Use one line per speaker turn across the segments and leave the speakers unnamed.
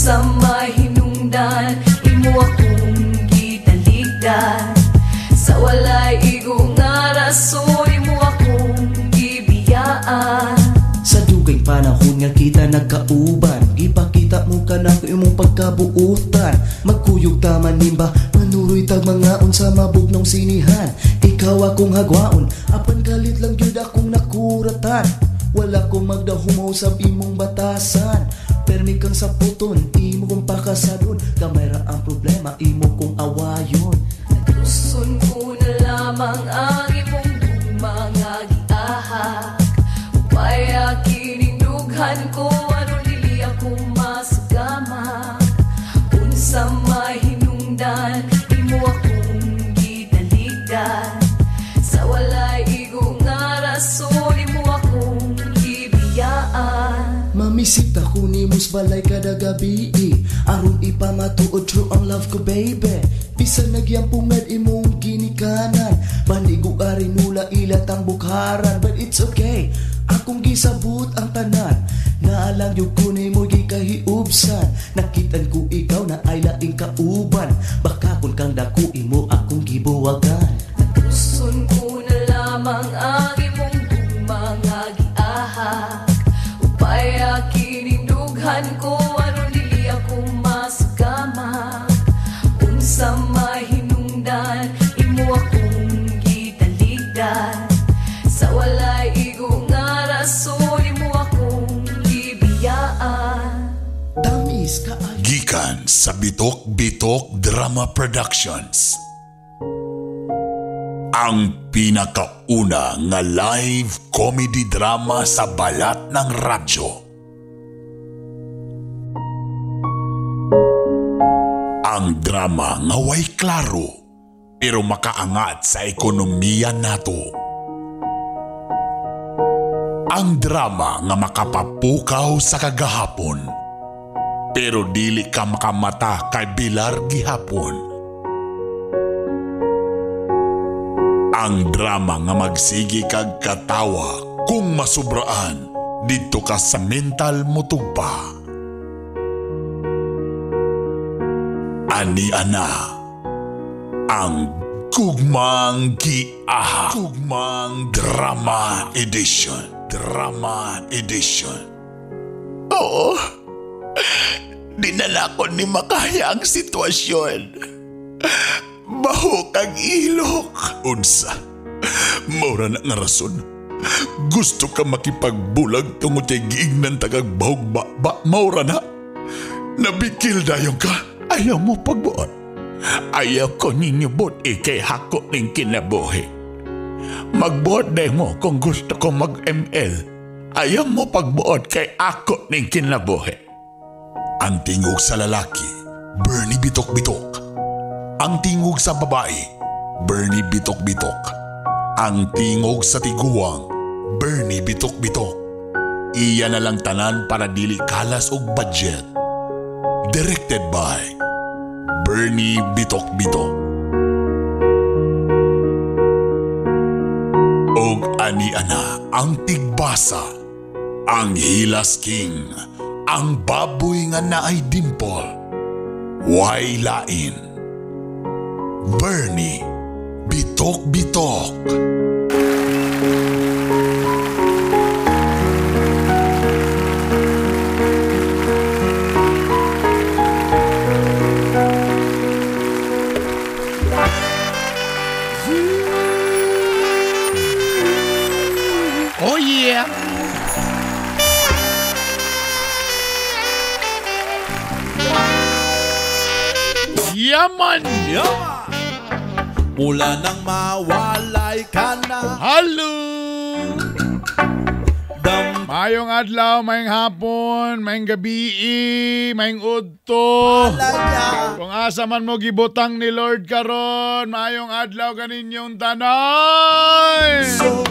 Unsa mahinungdan, imo akong gitaligdan. Sa walay igo nga rason, imo akong gibiyaan.
Sa dugay panahon nga kita nagkauban, gipakita mo ka na imong pagkabuutan. Magkuyog taman nimba, manuroy tag mga unsa mabugnong sinihan. Ikaw akong hagwaon, apan galit lang gyud akong nakuratan. Wala ko magdahumaw sa imong batasan. Permi kang saputon, imo kong pakasadon. Gamay ra ang problema, imo kong awayon.
Nagluson ko na lamang ang imong gugma nga giahak. Upaya kining dughan ko, aron dili ako masugama. Unsa mahinungdan, imo akong gitaligdan. Sa walay igo nga rason, imo akong gibiyaan.
Mamisita ko nimo sa balay kada gabi, aron ipamatuod true ang love ko, baby. Bisan nagyampungad imong ginikanan, panigo ari nula ilatang bukharan. But it's okay, akong gisabot ang tanan. Naalang yung ko nimo gikahiubsan. Nakitan ko ikaw na ay laing kauban. Baka kun kang dako imo akong gibuwagan.
Nagluson ko na lamang ang imong gugma nga giahak. Upaya kining dughan ko, aron dili ako masugama. Unsa mahinungdan, imo akong gitaligdan. Sa walay igo nga rason, imo akong gibiyaan.
Tamis kaayo.
Gikan sa Bitok Bitok Drama Productions. Ang pinakauna nga live comedy drama sa balat ng radyo. Ang drama nga way klaro pero makaangat sa ekonomiya nato. Ang drama nga makapapukaw sa kagahapon pero dili ka makamata kay Bilar gihapon. Ang drama nga magsigi kag katawa kung masubraan didto ka sa mental mutugpa. Ani ana ang Gugmang Giahak, Gugmang Drama Edition. Drama Edition. Oo, dinala ko ni makaya ang sitwasyon. Bahok ang ilok. Unsa, maura na nga rason. Gusto ka makipagbulag tungod kay giignan tagag bahog ba, maura na. Nabikil dayon ka. Ayaw mo pagbuot. Ayaw ko ninyo buot ikay hako ning kinabuhi. Magbuot day mo kung gusto ko mag-ML. Ayaw mo pagbuot kay ako ning kinabuhi. Ang tingog sa lalaki, Bernie Bitok Bitok. Ang tingog sa babae, Bernie Bitok Bitok. Ang tingog sa tiguang, Bernie Bitok Bitok. Iya na lang tanan para dili kalas og budget. Directed by Bernie Bitok Bitok. Og ani-ana ang tigbasa, ang Hilas King, ang baboy nga naay dimple, way lain. Bernie Bitok Bitok.
Oh yeah. Yaman.
Yaman. Mula nang mawalay ka na.
Hello. Mayong adlaw, mayong hapon, mayong gabi, mayong udto. Kung asa man mo gibutang ni Lord karon, mayong adlaw kaninyong tanan. So,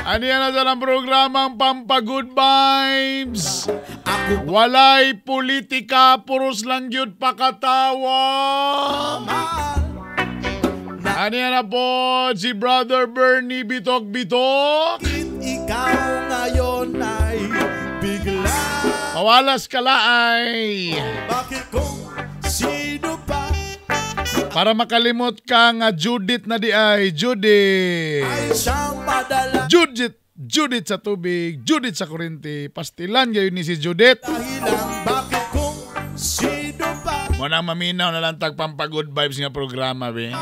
ano yan na sa programang Pampa Good Vibes? Walay politika, puros lang yun pakatawa. Ano yan na po si Brother Bernie Bitok Bitok?
Ikaw ngayon ay bigla.
Mawalas kalaay.
Bakit kung sino pa
Para makalimot ka nga Judith na di ay Judith.
ay siyang madala.
Judith, Judith sa tubig, Judith sa kuryente. Pastilan gayon ni si Judith.
Dahilan bakit kung sino pa
Muna maminaw na lang tag pampagood vibes nga programa be.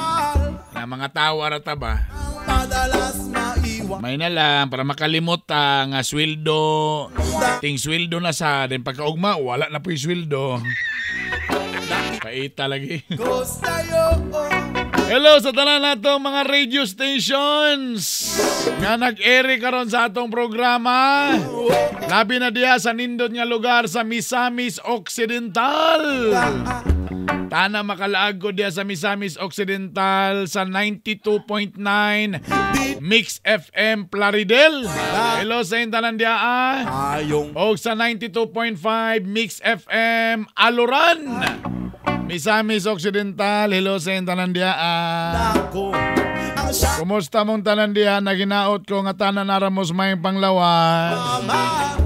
Na mga tawa ra ta ba.
Madalas maiwan.
May na lang para makalimot ta nga sweldo. Ting sweldo na sa din pagkaugma wala na po yung sweldo. Paita lagi.
Ko sa'yo.
Hello sa tanan nato mga radio stations nga nag-ere karon sa atong programa. Labi na diha sa nindot nga lugar sa Misamis Occidental. Tana makalaag ko diha sa Misamis Occidental sa 92.9 Mix FM Plaridel. Hello sa inyo tanan diha ah.
Ayong
Og sa 92.5 Mix FM Aluran. Misamis Occidental, hello sa inyo tanan diha ah.
ako ang siyang
Kumusta mong tanan diha? Naginaot ko nga tanan naramos may panglawan.
mama.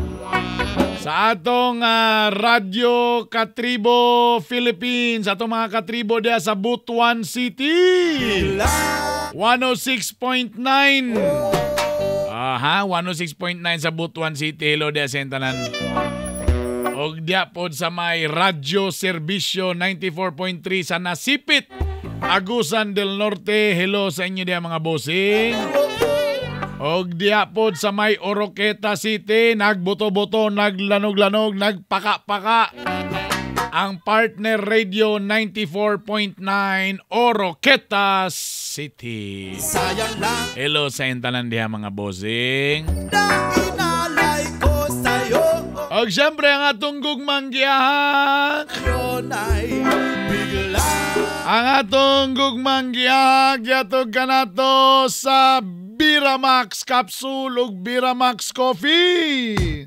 Sa atong Radyo Katribo Philippines, atong mga katribo diha sa Butuan City. 106.9. Aha, 106.9 sa Butuan City. Hello diha sa tanan. Og diha pod sa may Radyo Serbisyo 94.3 sa Nasipit, Agusan del Norte. Hello sa inyo diha mga bossing. Og diha pod sa may Oroqueta City, nagbuto-buto, naglanog-lanog, nagpaka-paka. Ang Partner Radio 94.9 Oroqueta City.
Sayang lang
Hello sa intanan diha mga bossing.
na inalay ko sa'yo.
Og syempre ang atong gugmang giyahak.
Yun ay bigla.
Ang atong gugmang giyahak yatog kanato sa Biramax Capsule ug Biramax Coffee.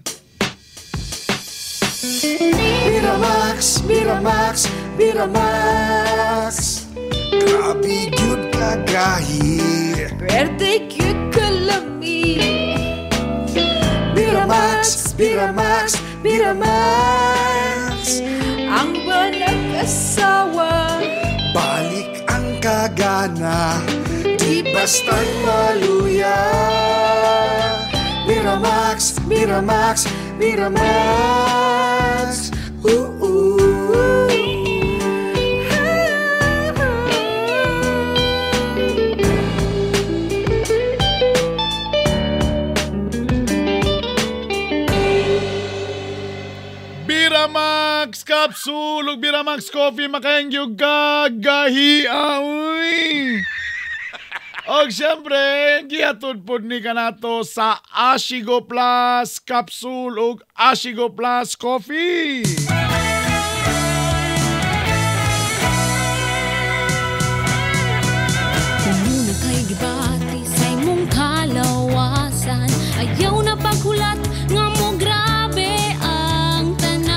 Miramax, Miramax, Miramax.
Grabe gyud kagahi.
Pwerte gyud kalami.
Miramax, Miramax, Miramax.
Ang banag-asawa.
Balik ang kagana, di basta't maluya. Miramax, Miramax, Miramax. Ooh, ooh.
Biramax Capsule ug Biramax Coffee makaengyog ka gahi uy. Og syempre, gihatod pod ni kanato sa Ashigo Plus Capsule ug Ashigo Plus Coffee.
Muna kay gibati sa imong kalawasan. Ayaw na paghulat nga mo grabe ang tanan.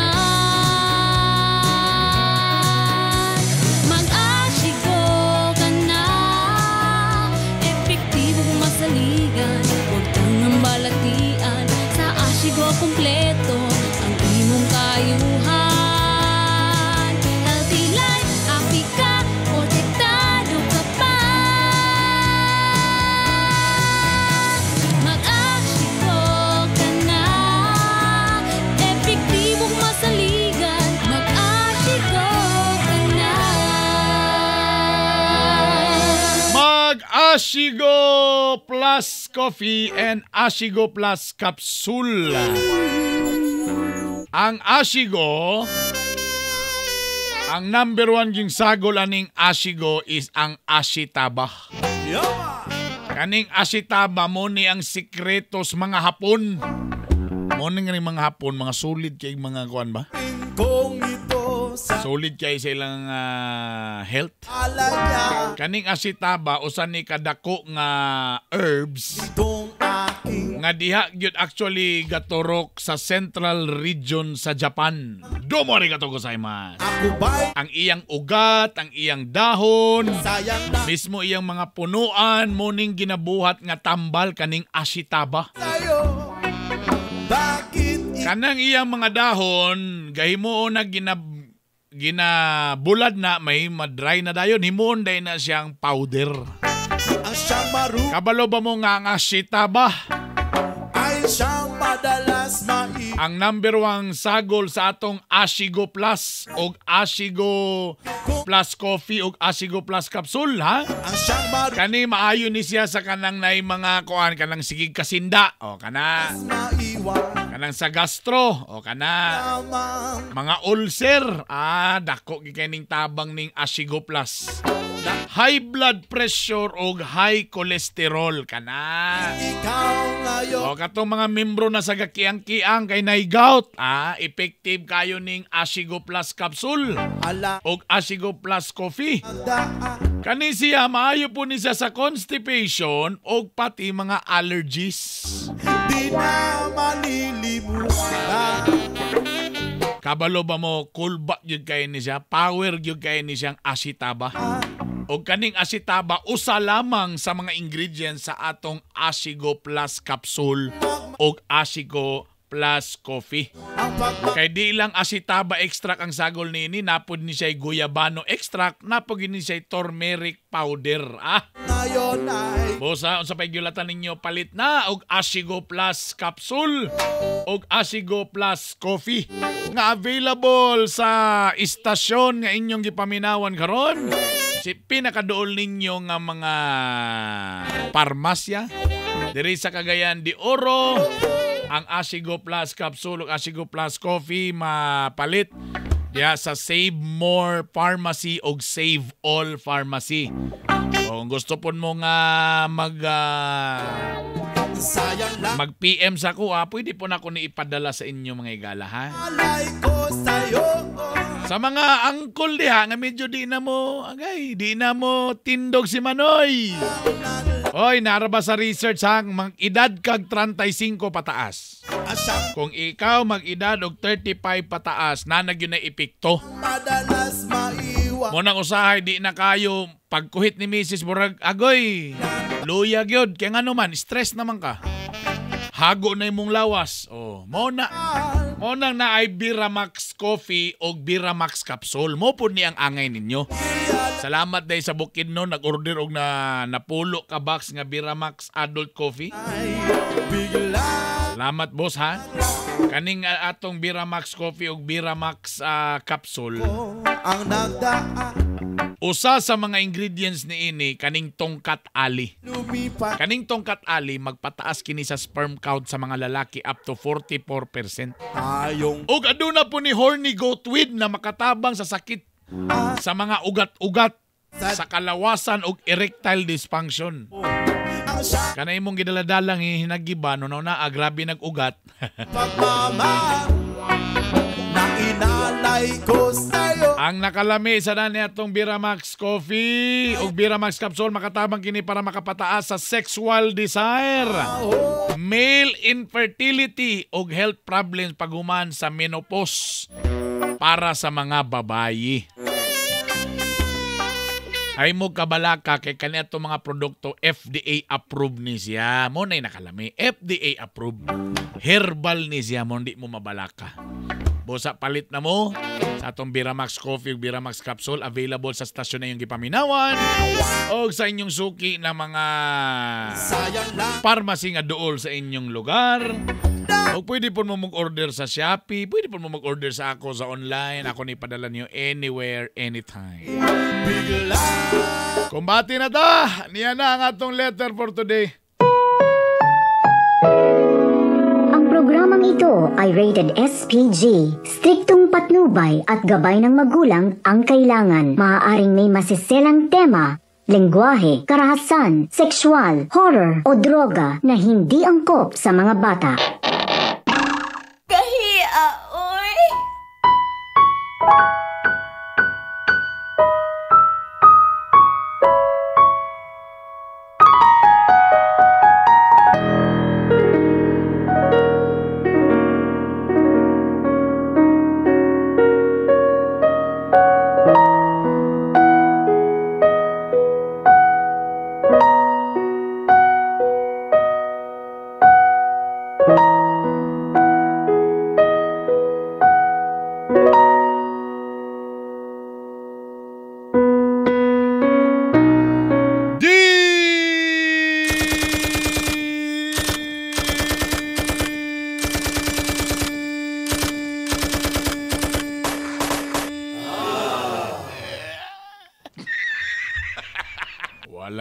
Mag-ashigo ka na, epektibo kung masaligan. Huwag tangang balatian, sa Ashigo kompleto ang imong kayuhan. Healthy life, happy ka, protektado ka pa. Mag-ashigo ka na, epektibong masaligan. Mag-ashigo ka na.
Mag-Ashigo Plus Coffee and Ashigo Plus Capsule. Ang Ashigo, ang number one yung sagol aning Ashigo is ang Ashitaba. Kaning Ashitaba mo ni ang sikretos mga Hapon. Mo ni nga ning mga Hapon, mga solid kay mga kuan ba?
Kung ito sa
Solid kay sa ilang health.
alaya
Kaning asitaba usa ni kadako nga herbs
itong aking
nga diha gyud actually gaturok sa central region sa Japan. Domo arigato gozaimasu.
ako ba'y
Ang iyang ugat, ang iyang dahon,
sayang na
mismo iyang mga punuan muning ginabuhat nga tambal kaning asitaba.
sa'yo? Bakit
Kanang iyang mga dahon, gahimuon na ginabulad na, may madry na dayon, himuon day na siyang powder.
Ang siyang maru
Kabalo ba mo nga ang ashitaba?
Ay siyang madalas mai.
Ang number 1 sagol sa atong Ashigo Plus og Ashigo Plus Coffee og Ashigo Plus Capsule, ha?
Ang siyang maru
Kani maayo ni siya sa kanang nay mga kuan, kanang sigig kasinda o kana
maiwan
kanang sa gastro o kana
lamang.
mga ulcer. Ah, dako gi kay ning tabang ning Ashigo Plus. High blood pressure og high cholesterol kana.
Ikaw ngayon
O katong mga membro na sa gakiang-kiang kay nay gout, ah, effective kayo ning Ashigo Plus Capsule
ala
og Ashigo Plus Coffee.
daan.
Kani siya maayo po ni siya sa constipation og pati mga allergies.
Di na malilimutan.
Kabalo ba mo, kulba gyud kay ni siya, power gyud kay ni siyang asitaba. Og kaning asitaba usa lamang sa mga ingredients sa atong Ashigo Plus Capsule og Ashigo Plus Coffee.
Ang pagmamahal
Kay di lang asitaba extract ang sagol niini, napod ni siya'y guyabano extract, napod ni siya'y turmeric powder. Ah,
ngayon ay
bosa, unsa pa'y gyulatan ninyo, palit na og Ashigo Plus Capsule og Ashigo Plus Coffee nga available sa istasyon nga inyong gipaminawan karon. Si pinakaduol ninyo nga mga parmasya diri sa Cagayan de Oro, ang Ashigo Plus Capsule ug Ashigo Plus Coffee mapalit diha sa Save More Pharmacy og Save All Pharmacy. Kung gusto po mo nga mag
sayang lang
mag-PM sa ko, ah, pwede po na ako ni ipadala sa inyo mga igala, ha?
alay ko sa'yo.
Sa mga angkol diha nga medyo di na mo, agay, di na mo tindog si Manoy. Oy, nara ba sa research ha, mag-edad kag 35 pataas.
Ang siyang
Kung ikaw mag-edad og 35 pataas, nanag yun na epekto.
madalas maiwan.
Mo nang usahay di na kayo pagkuhit ni Mrs. Murag agoy. Luya gyud kay ngano man stress naman ka. Hago na imong lawas. Oh, mo na. Mo nang naay Biramax Coffee og Biramax Capsule. Mo pud ni ang angay ninyo. Salamat day sa Bukidnon nag-order og na napulo ka box nga Biramax Adult Coffee.
Bigla
Salamat boss ha. Kaning atong Biramax Coffee og Biramax Capsule.
ang nagdaan.
Usa sa mga ingredients niini kaning tongkat ali.
Lumipat
Kaning tongkat ali magpataas kini sa sperm count sa mga lalaki up to 44%.
tayong
Ug aduna po ni horny goat weed na makatabang sa sakit sa mga ugat-ugat sa kalawasan ug erectile dysfunction.
ang siyang
Kanay imong gidaladalang hinagiba no na grabe nag-ugat.
pagmamahal na inalay ko sa'yo.
Ang nakalami sa nani atong Biramax Coffee ug Biramax Capsule makatabang kini para makapataas sa sexual desire, male infertility ug health problems paghuman sa menopause para sa mga babayi. Ay mo kabalaka kay kani atong mga produkto FDA approved ni siya. Mo na'y nakalami. FDA approved. Herbal ni siya mo hindi mo mabalaka. Busa palit na mo sa atong Biramax Coffee ug Biramax Capsule available sa stasyon na iyong gipaminawan o sa inyong suki na mga
Sayang lang
pharmacy nga duol sa inyong lugar. O pwede po mo mag-order sa Shopee, pwede po mo mag-order sa ako sa online. Ako ni padala niyo anywhere, anytime.
bigla
Kumbati na ta! Niya na ang atong letter for today.
Ang programang ito ay rated SPG. Striktong patnubay at gabay ng magulang ang kailangan. Maaaring may masiselang tema, lengguwahe, karahasan, sexual, horror o droga na hindi angkop sa mga bata.
Kahiya, oy.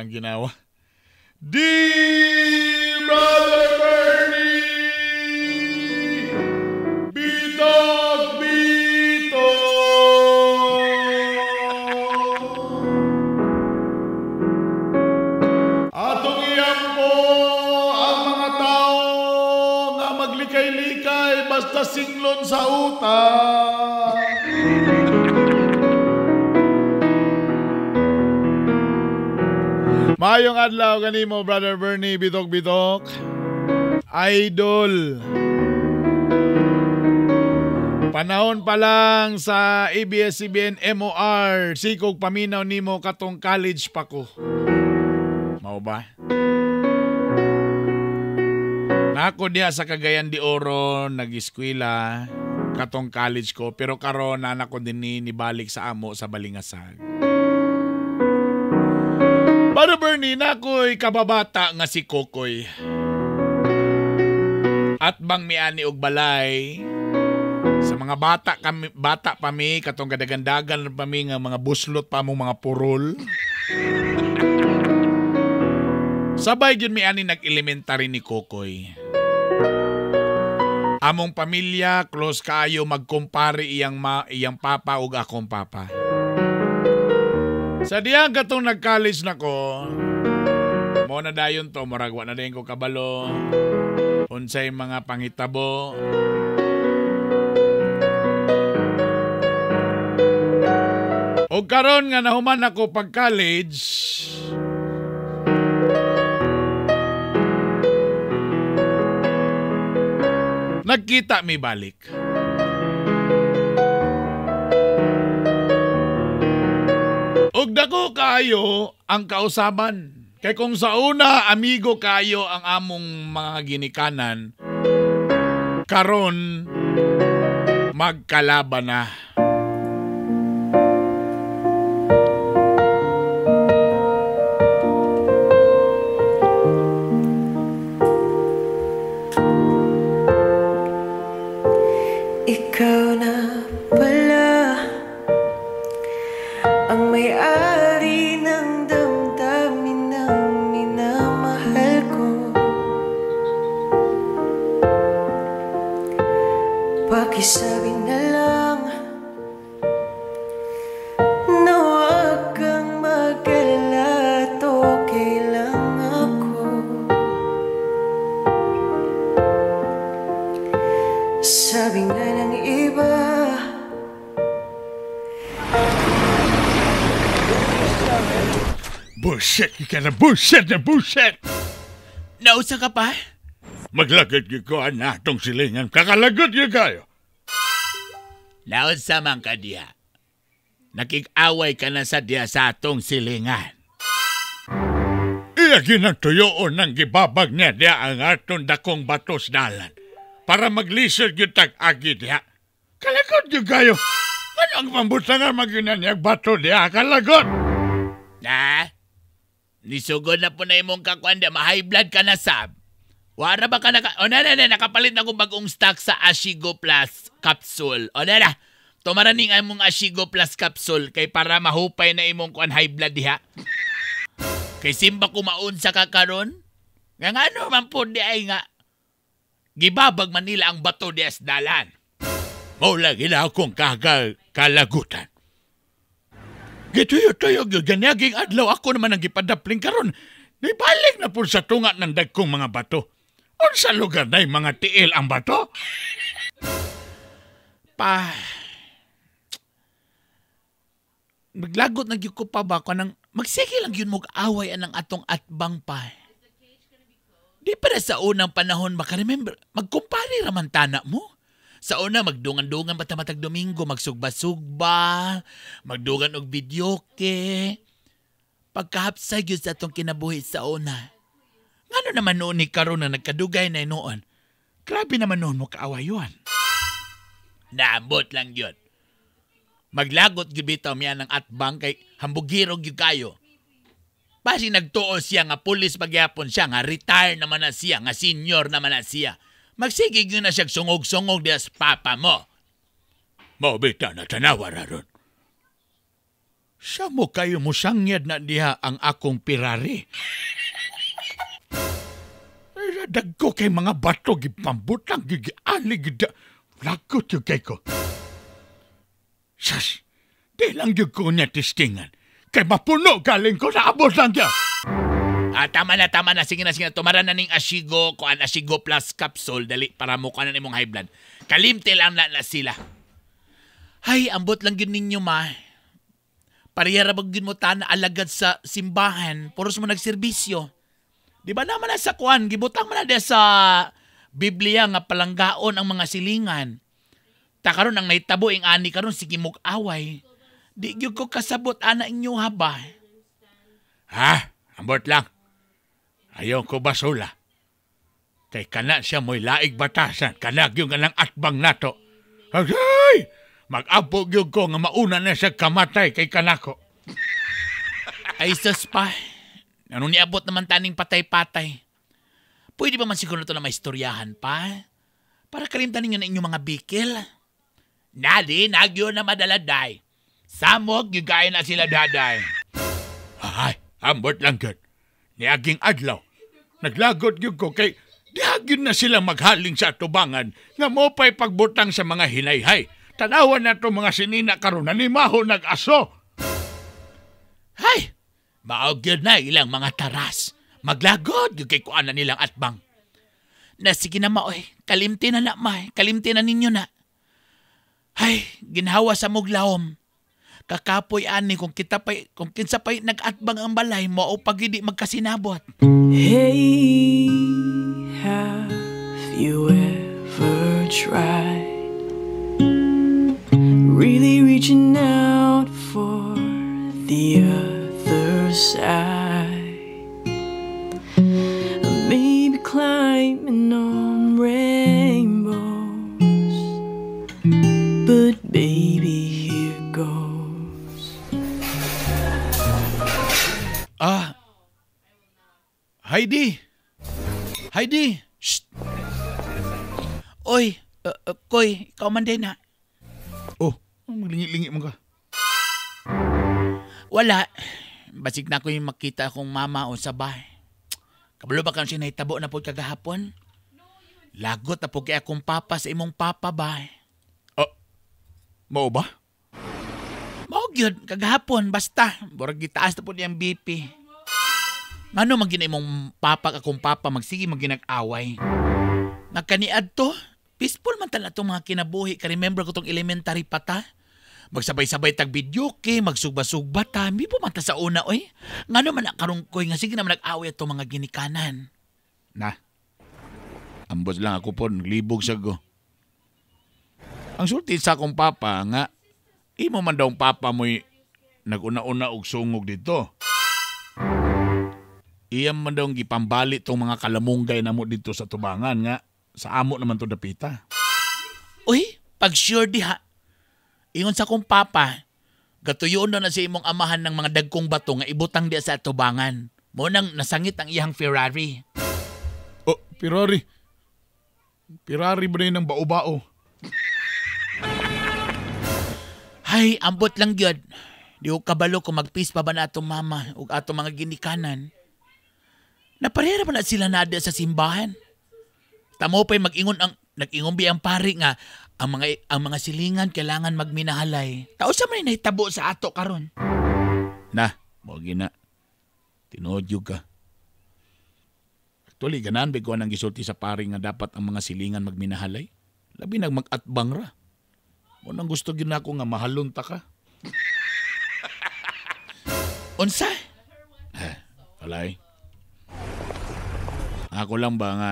ng ginawa. Dear Brother Bernie! Bitok, bitok! Atong iyampo ang mga tao nga maglikay-likay basta singlon sa utang. Maayong adlaw kanimo, Brother Bernie, bitok-bitok. Idol. Panahon pa lang sa ABS-CBN MOR, sikog paminaw nimo katong college pa ko. Mao ba? Nako diha sa Cagayan de Oro, nag-eskwela katong college ko, pero karon anak ko din nibalik sa amo sa Balingasag. Brother Bernie, nako'y kababata nga si Kokoy. At bang miani og balay, sa mga bata kami, bata pa mi, katong kadagandagan pa mi nga mga buslot pa mong mga purol. Sabay gyud miani nag-elementary ni Kokoy. Among pamilya close kaayo magkumpare iyang papa ug akong papa. Sa diyang katong nag-college na ko, mo na dayon to, murag wa na dayon ko kabalo, unsay mga pangitabo. O karon nga nahuman ako pag-college, nagkita mi balik. Og dako kayo ang kausaban. Kay kung sa una, amigo kayo ang among mga ginikanan, karon magkalaban na.
Ikaw na pala ang may-ari ng damdamin ng minamahal ko. Pakisabi na lang na huwag kang mag-alala at okay lang ako. Sabi nga ng iba,
Bullshit, ka na bullshit na bullshit!
Nausa ka pa?
Maglagot yun ko na atong silingan. Kakalagot yun kayo.
Nausa man ka diya. Nakig-away ka na sa diya sa atong silingan.
Iya ginang tuyoon ng gibabag niya diya ang atong dakong batos dalan. Para maglisod yun tag-agi diya. Kalagot yun kayo. Ano ang pambutangan maginan niya bato diya? Kalagot!
Na? Nisugod na po na imong kakuan diya. Ma-high blood ka na sab. Wara ba ka naka... O na, nakapalit na kong bagong stock sa Ashigo Plus capsule. O na. Tumaraning ang imong Ashigo Plus capsule kay para mahupay na imong kuan high blood diha. Kay simba kumaon sa kakaron. Nga nga ano man po di ay nga. Gibabag Manila ang bato diya sa dalan.
Mao lagi na akong kalagutan. Gituyo-tuyo, ganyaging adlaw ako naman ang gipadapling karon. Nibalik na po sa tunga ng dagkong mga bato. Unsa lugar na'y mga tiil ang bato?
Pa, maglagot na gyud ko pa ba ko nang magsige lang gyud mo away anang atong atbang pa. Di para sa unang panahon maka-remember, magkumpare ra man tana mo. Sa una, magdungan-dungan pa matag Domingo, magsugba-sugba, magdungan og videoke. Pagkahapsay gyud sa atong kinabuhi sa una. Ngano naman noon ni karon na nagkadugay na noon?
Grabe naman noon mo kaawayon.
Naambot lang yun. Maglagot gyud bitaw miya ng atbang kay hambugirog gyud kayo. Basi nagtuo siya nga pulis pagyapon siya, nga retire naman na siya, nga senior naman na siya. Magsige gyud na siya sungog-sungog diya sa papa mo.
Mao bitaw na tanawa ra ron. Sa mo kayo musangyad na diha ang akong pirari. Dagko kay mga bato gipambutang gigiali gida. Lagot yung kay ko. Sas, di lang yung ko niya tistingan. Kay mapuno galing ko na abot lang niya.
Ah, tama na, tama na. Sige na, sige na. Tumara na ning Ashigo, kuan Ashigo Plus capsule. Dali, para mo kuan na nimong high blood. Kalimte lang na, na sila. Hay, ambot lang yun ninyo, ma. Pareha ra gyud mo ta na alagad sa simbahan. Puros mo nagserbisyo. Di ba naman na sa kuan, gibutang man na sa Biblia nga palanggaon ang mga silingan. Ta karon ang nahitabo ing ani karon sige mog away. Di gyud ko kasabot ana inyo ha ba?
Ha? Ambot lang. Ayaw ko basula. Kay kana siya mo'y laig batasan. Kana gyud nga lang atbang nato. Ay! Mag-apo gyud ko nga mauna na siya kamatay kay kanako.
Ay sus pa. Ano niabot naman taning patay-patay? Pwede ba man siguro ito na maistoryahan pa? Para kalimtan ninyo na inyong mga bikil. Nadi, nagyo na madaladay. Samog, gigaya na sila daday.
Ay, ambot lang gyud. Niaging adlaw. Naglagot gyud ko kay diagin na sila maghaling sa atubangan nga mo pa'y pagbutang sa mga hinayhay. Tanawan na to mga sinina karon na nimaho nag-aso.
Hay, maog gyud na ilang mga taras. Maglagod gyud kay kuan na nilang atbang. Na sige na maoy, kalimti na na may, kalimti na ninyo na. Hay, ginhawa sa muglawom. Kakapoy ani kung kita pay, kung kinsa pay nag-atbang ang balay mo o pagidi magkasinabot.
Hey, have you ever tried really reaching out for the other side? Maybe climbing on rainbows, but baby, here goes.
Ah, Heidi! Heidi! Shh!
Oy, Koy, ikaw man din ha.
Oh, maglingi-lingi mo ka.
Wala. Basig na ko yung makita akong mama o sa bahay. Kabalo ba kang siya nahitabo na po kagahapon? Lagot na po kay akong papa sa imong papa ba?
Oh, mao ba?
Mao gyud kagahapon basta. Burag gitaas na po niyang BP. Ngano man gina imong papa akong papa magsige man ginag-away. Nagkaniad to, peaceful man tan atong mga kinabuhi. Ka-remember ko tong elementary pa ta. Magsabay-sabay tag video kay, magsugba-sugba ta. Hindi po man ta sa una, oy. Ngano man nakarungkoy nga sige naman nag-away atong mga ginikanan.
Na, ambot lang ako po, naglibog sa go. Ang sulti sa akong papa nga, imo man daw ang papa mo'y nag-una-una og sungog dito. Iyam man daw ang gipambali tong mga kalamunggay namo dito sa tubangan nga, sa amo naman to dapita.
Uy, pag sure diha. Ingon sa akong papa, gatuyoon daw na sa imong amahan ng mga dagkong bato nga ibutang diha sa atubangan. Mo nang nasangit ang iyang Ferrari.
Oh, Ferrari. Ferrari ba na yun ang bao-bao?
Hay, ambot lang gyud. Di ko kabalo kung magpeace pa ba na atong mama ug atong mga ginikanan. Naparera ba na sila na sa simbahan? Tamo pa'y mag-ingon ang nag-ingon bi ang pari nga ang mga silingan kailangan magminahalay. Tao sa man nahitabo sa ato karon.
Na, mo gina. Tinuod yun ka. Actually, ganahan ba ko ang gisulti sa pari nga dapat ang mga silingan magminahalay? Labi nag mag-atbang ra. Mo nang gusto gyud nako nga mahalon ta ka.
Unsa?
Walay. Ako lang ba nga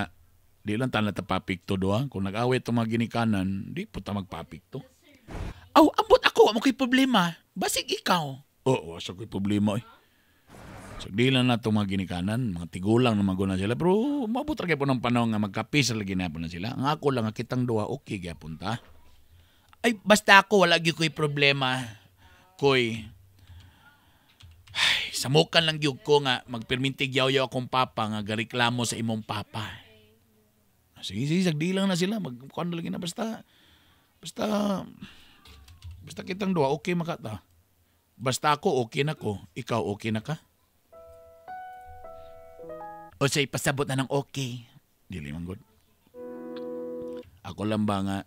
di lang ta natapapikto doha. Kung nag-away itong mga ginikanan, di po ta magpapikto.
Aw, ambot ako, wa mo ko'y problema. Basig ikaw.
Oo, wasa ko'y problema eh. So, di lang na itong mga ginikanan, mga tigulang na maguna sila. Pero mabot ra po ng panahon nga magkapis lagi na po na sila. Ang ako lang, ang kitang duha, okay gyapon ta.
Ay, basta ako, wala gyud ko'y problema. Koy, ay, samukan lang gyud ko nga magpermintig yaw-yaw akong papa nga gareklamo sa imong papa.
Sige, sige, sagdi lang na sila. Magkuhan na lagi na. Basta kitang duha, okay makata.
Basta ako, okay na ko. Ikaw, okay na ka?
O siya ipasabot na ng okay.
Dili man good. Ako lang ba nga,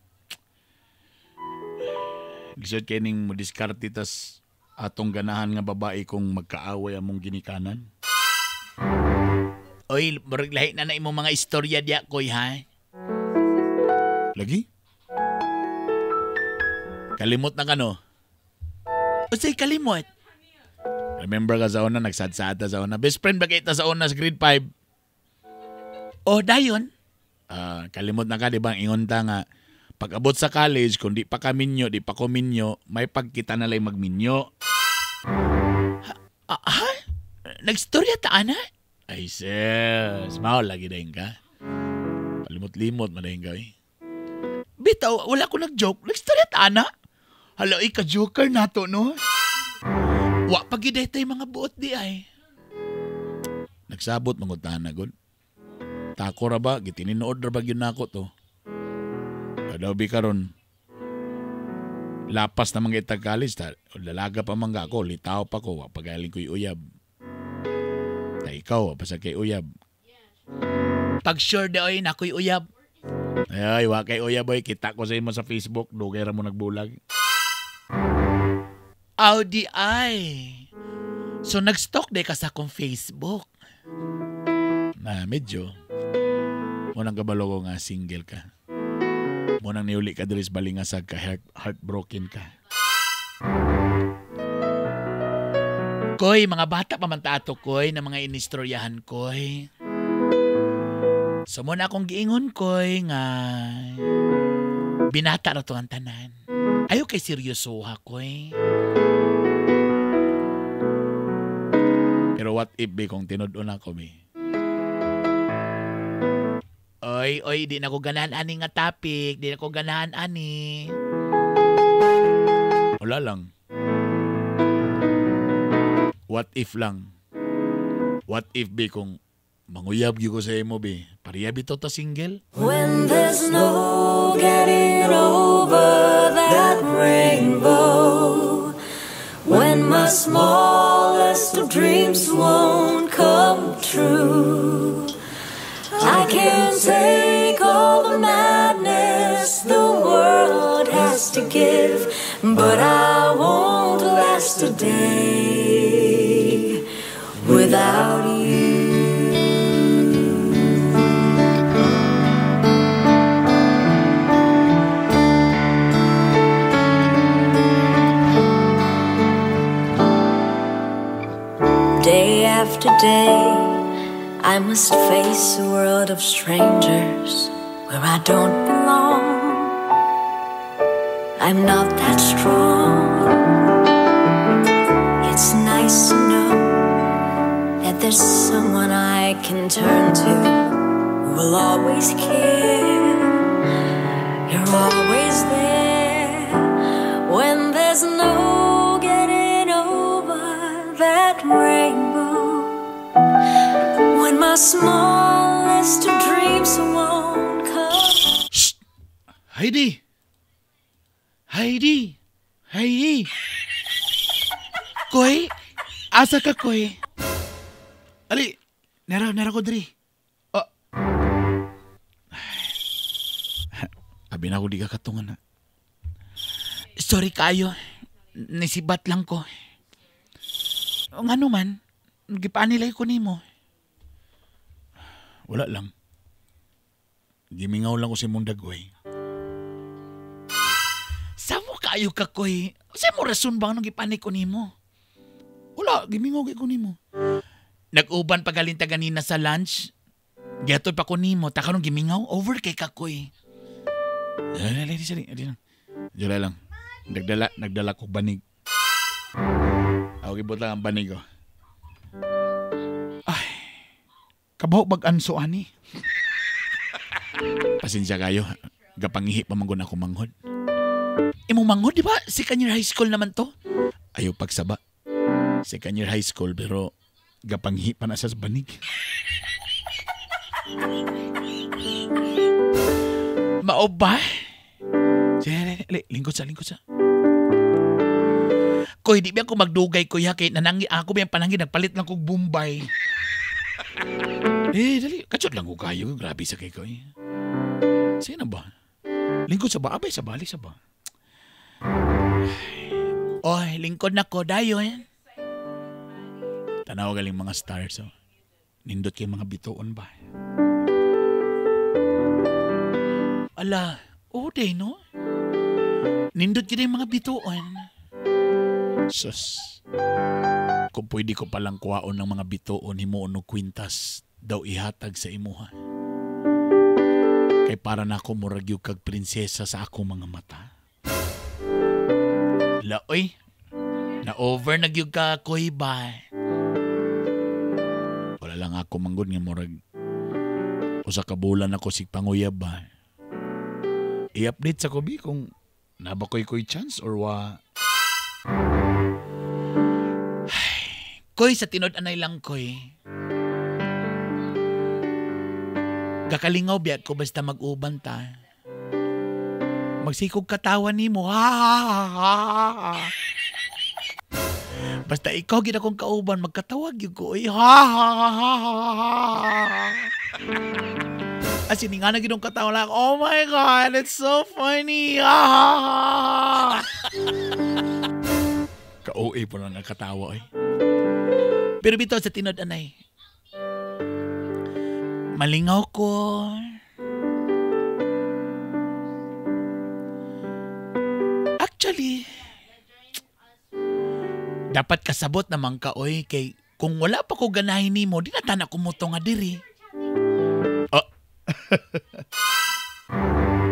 lisod kay ning mo diskarte tas atong ganahan nga babae kung magkaaway among ginikanan.
Oy, murag lahi na na imong mga istorya diya, Koy, ha?
Lagi? Kalimot na ka, no?
Unsay kalimot?
Remember ka sa una, nagsadsada sa una. Best friend ba kita sa una sa grade 5?
Oh, dayon.
Kalimot na ka, di ba? Ingon ta nga, pag abot sa college, kung di pa ka minyo, di pa ko minyo, may pagkita na lang magminyo.
Ha? Nagstorya ta, ana?
Ay, sis. Mao lagi dahin ka. Palimot-limot man dahin ka, eh.
Bitaw, wala ko nag-joke. Nagstorya ta, ana?
Hala, ay, ka-joker na to, no?
Wa pa gid tay mga buot di ay.
Nagsabot mangutahan na, god. Tako ra ba? Gitininood ra ba gyud nako to? Adobe karon. Lapas na mga itag college. Lalaga pa man ako. Litaw pa ko. Wa pa galing ko'y uyab. Ta ikaw, wa pa sa kay uyab.
Pag sure da oy, nako'y uyab.
Ay, wa kay uyab oy. Kita ko sa imo sa Facebook. Dugay ra mo nagbulag.
Aw di ay. So nag-stalk day ka sa akong Facebook.
Na medyo. Munang kabalo ko nga single ka. Munang niuli ka diri sa Balingasag ka, heartbroken ka.
Koy, mga bata pa man ta ato, Koy, na mga inistoryahan, Koy. So muna akong giingon, Koy, nga binata ra to ang tanan. Ayaw kay seryosoha, Koy.
Pero what if, be, kung tinud-on ako, be?
Oy, oy, di na ko ganahan ani nga topic. Di na ko ganahan ani.
Wala lang. What if lang? What if, be, kung manguyab gyud ko sa imo, be? Pareha bitaw ta single?
When there's no getting over that rainbow, when my smallest of dreams won't come true, I can't take all the madness the world has to give, but I won't last a day without you. Day after day, I must face a world of strangers where I don't belong. I'm not that strong. It's nice to know that there's someone I can turn to who will always care. You're always there when there's no getting over that rainbow. When my smallest of dreams won't come.
Shh! Heidi! Heidi! Heidi!
Koy! Asa ka, Koy?
Ali! Nera ko diri. Oh. Abi na ko di ka katungan na.
Sorry kayo. Nisibat lang ko. Ngano man, gipaanilay ko nimo.
Wala lang. Gimingaw lang ko si mong dagway.
Samo kayo ka, Koy. Sa mo rason ba anong gipanik ko nimo?
Wala, gimingaw kay ko nimo.
Nag-uban pagalinta ganina sa lunch. Gihatod pa ko nimo, ta karon gimingaw over kay ka, Koy.
Dili lang. Nagdala ko banig. Ako gibutang ang banig ko. Ay, kabaw bag anso ani. Pasensya kayo. Gapangihi pa man gud ako manghod.
Imong manghod, di ba? Second year high school naman to.
Ayaw pagsaba. Second year high school pero gapanghi pa na sa banig.
Mao ba?
Lingkod sa.
Koy, di ba ako magdugay ko ya kay nanangi ako ba yung pananggi nagpalit lang kog Bombay. Eh, dali. Katsot lang ko kayo. Grabe sa kay koy. Sino ba? Lingkod sa ba? Abay sa bali sa ba? Oy, lingkod na ko. Dayon. Tanaw galing mga stars. Oh. Nindot kay mga bituon ba? Ala, oh day no? Nindot kay mga bituon. Sus. Kung pwede ko palang kuwaon ng mga bituon, himuon og kwintas daw ihatag sa imuha. Kay para na ako murag yung kag prinsesa sa akong mga mata. Laoy, na-over na gyud ka koy ba? Wala lang ako manggod nga murag usa ka bulan ako sig panguyab ba. I-update sa ko bi kung nabakoy koy chance or wa. Koy sa tinod anay lang koy. Kakalingaw biya ko basta mag-uban ta. Magsikog katawa nimo. Ha ha ha ha. Basta ikaw gid akong kauban magkatawag gyud ko. Oy, ha ha ha ha ha. As in, nga na gid akong katawa lang. Oh my God, it's so funny. Ha ha ha. Ka-OA po lang ang katawa eh. Pero bitaw sa tinod anay. Malingaw ko. Actually, dapat kasabot naman ka, oy, kay kung wala pa ko ganahin nimo, di na tana kumuto nga diri. Oh.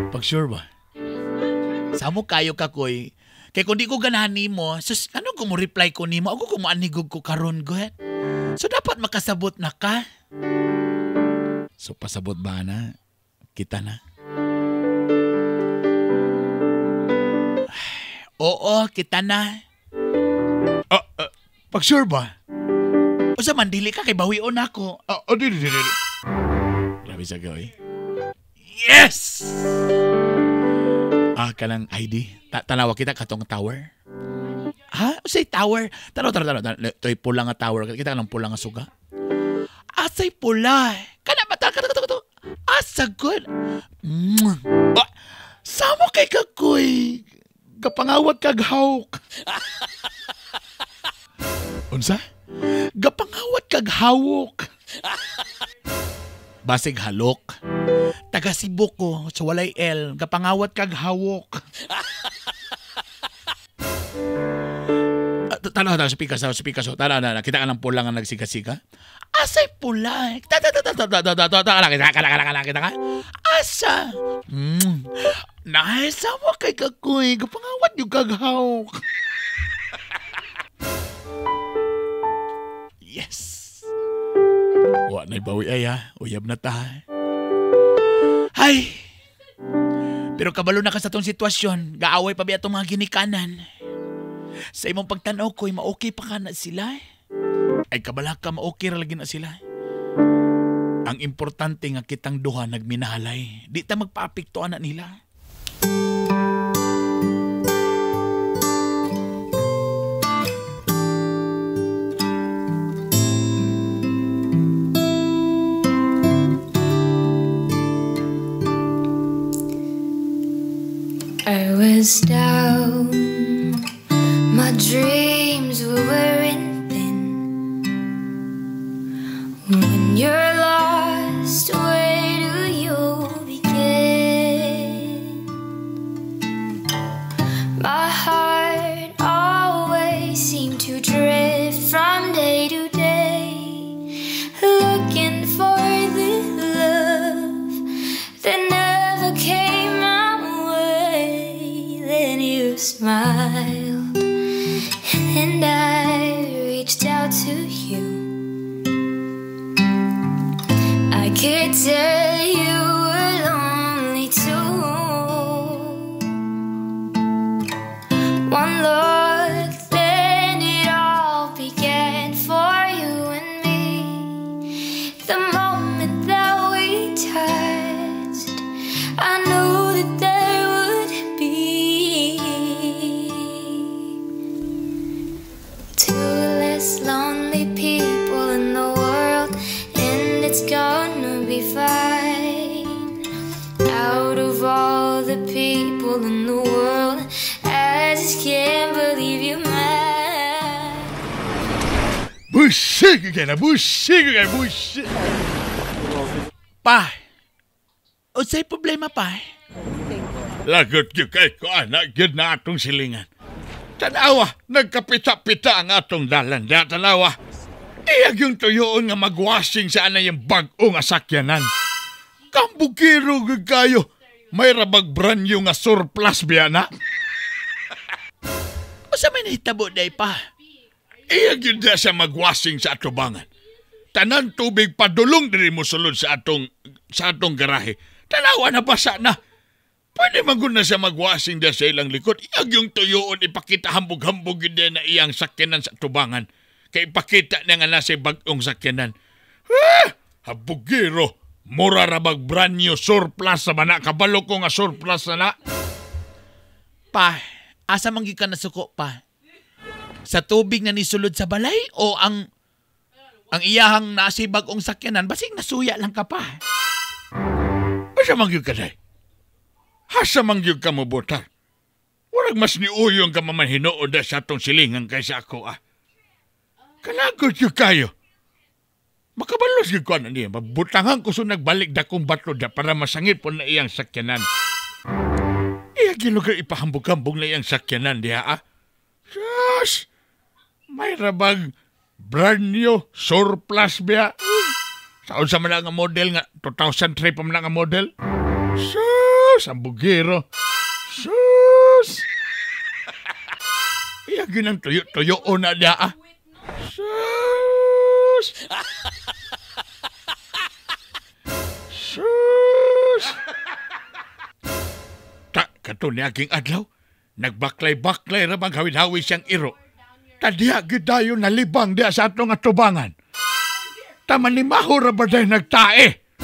Pag sure ba? Samo kayo ka, koy. Kay kung di ko ganahan nimo, sus, ano kung mo reply ko nimo? Ako kung moanigog ko karon, go. So dapat makasabot na ka. So pasabot ba na? Kita na. Oo, kita na. Pag sure ba? O sa mandili ka kay bawion ako. Di. Grabe sa gawin. Yes! Ah, kanang ID. Tanawa kita katong tower. Ha? Usay tower. Tanaw. Ito'y pula nga tower. Kita ka ng pula nga suga. Asay pula. Kana ba? Kato. Asa good. Oh, samo kay kakoy. Gapangawat kag hawk. Unsa? Gapangawat kag hawok. Basig halok. Taga Cebu ko, so walay L. Gapangawat kag hawok. Tanaw, speaker sa. Tanaw, kita ka ng pula nga nagsiga-siga. Asay pula. Kita ka. Asa. Naisa mo kay kakoy. Gapangawat yung kaghawk. Yes. Wa na'y bawi ay ha. Uyab na ta. Hay. Pero kabalo na ka sa tong sitwasyon. Gaaway pa biya itong mga ginikanan. Sa imong pagtanaw ko'y ma-okay pa ka na sila. Ay kabala ka, ma-okay ra lagi na sila. Ang importante nga kitang duha nagminahalay. Di ta magpaapekto ana nila.
I was down, my dreams were wearing thin. When you're lost, where do you begin? My heart always seemed to drift from day to day, looking for the love that never came my way. Then you smiled, and I reached out to you. I could tell you were lonely too. One look, then it all began for you and me. The moment that we touched, I knew that there would be world. I just can't believe you're mine.
Busig kay na, busig kay busig.
Pa, unsay problema pa?
Lagot gyud kay ko anak gyud na atong silingan. Tanawa, nagkapita-pita ang atong dalan. Da, tanawa. Iyag yung tuyoon nga magwasing sa anay yung bag-o nga sakyanan. Kambugiro gyud kayo. May rabag brand new nga surplus biya na.
Unsa may nahitabo day pa?
Iyag yun da siya magwasing sa atubangan. Tanan tubig padulong diri mo sulod sa atong garahe. Tanawa na basa na. Pwede man na siya magwasing da sa ilang likod. Iyag yung tuyoon ipakita hambog-hambog yun na iyang sakyanan sa atubangan. Kay ipakita na nga nasa bag-ong sakyanan. Ah! Habugiro! Mura rabag brand new surplus sa mana. Kabalo ko nga surplus na na.
Pa, asa man gyud ka nasuko pa? Sa tubig na nisulod sa balay o ang iyahang nasa bag-ong sakyanan, basig nasuya lang ka pa.
Asa man gyud ka day? Asa man gyud ka mobotar? Warag mas niuyong ka maman hinuod sa atong silingan kaysa ako ah. Kalagot gyud kayo. Makabalos gyud ko ana niya. Mabutangan ko so nagbalik dakong bato da para masangit po na iyang sakyanan. Iya gyud lugar ipahambog-hambog na iyang sakyanan diha ah. Sus! May rabag brand new surplus biya. Sa unsa man nga model nga 2003 pa man nga model. Sus, ang bugiro. Sus. Iya ginang tuyo-tuyo na diha ah. Sus. Sus. Ta kato ni aking adlaw, nagbaklay-baklay ra bang hawid-hawid siyang iro. Tadiha gyud dayon nalibang diha sa atong atubangan. Tama ni Maho ra ba dahil nagtae?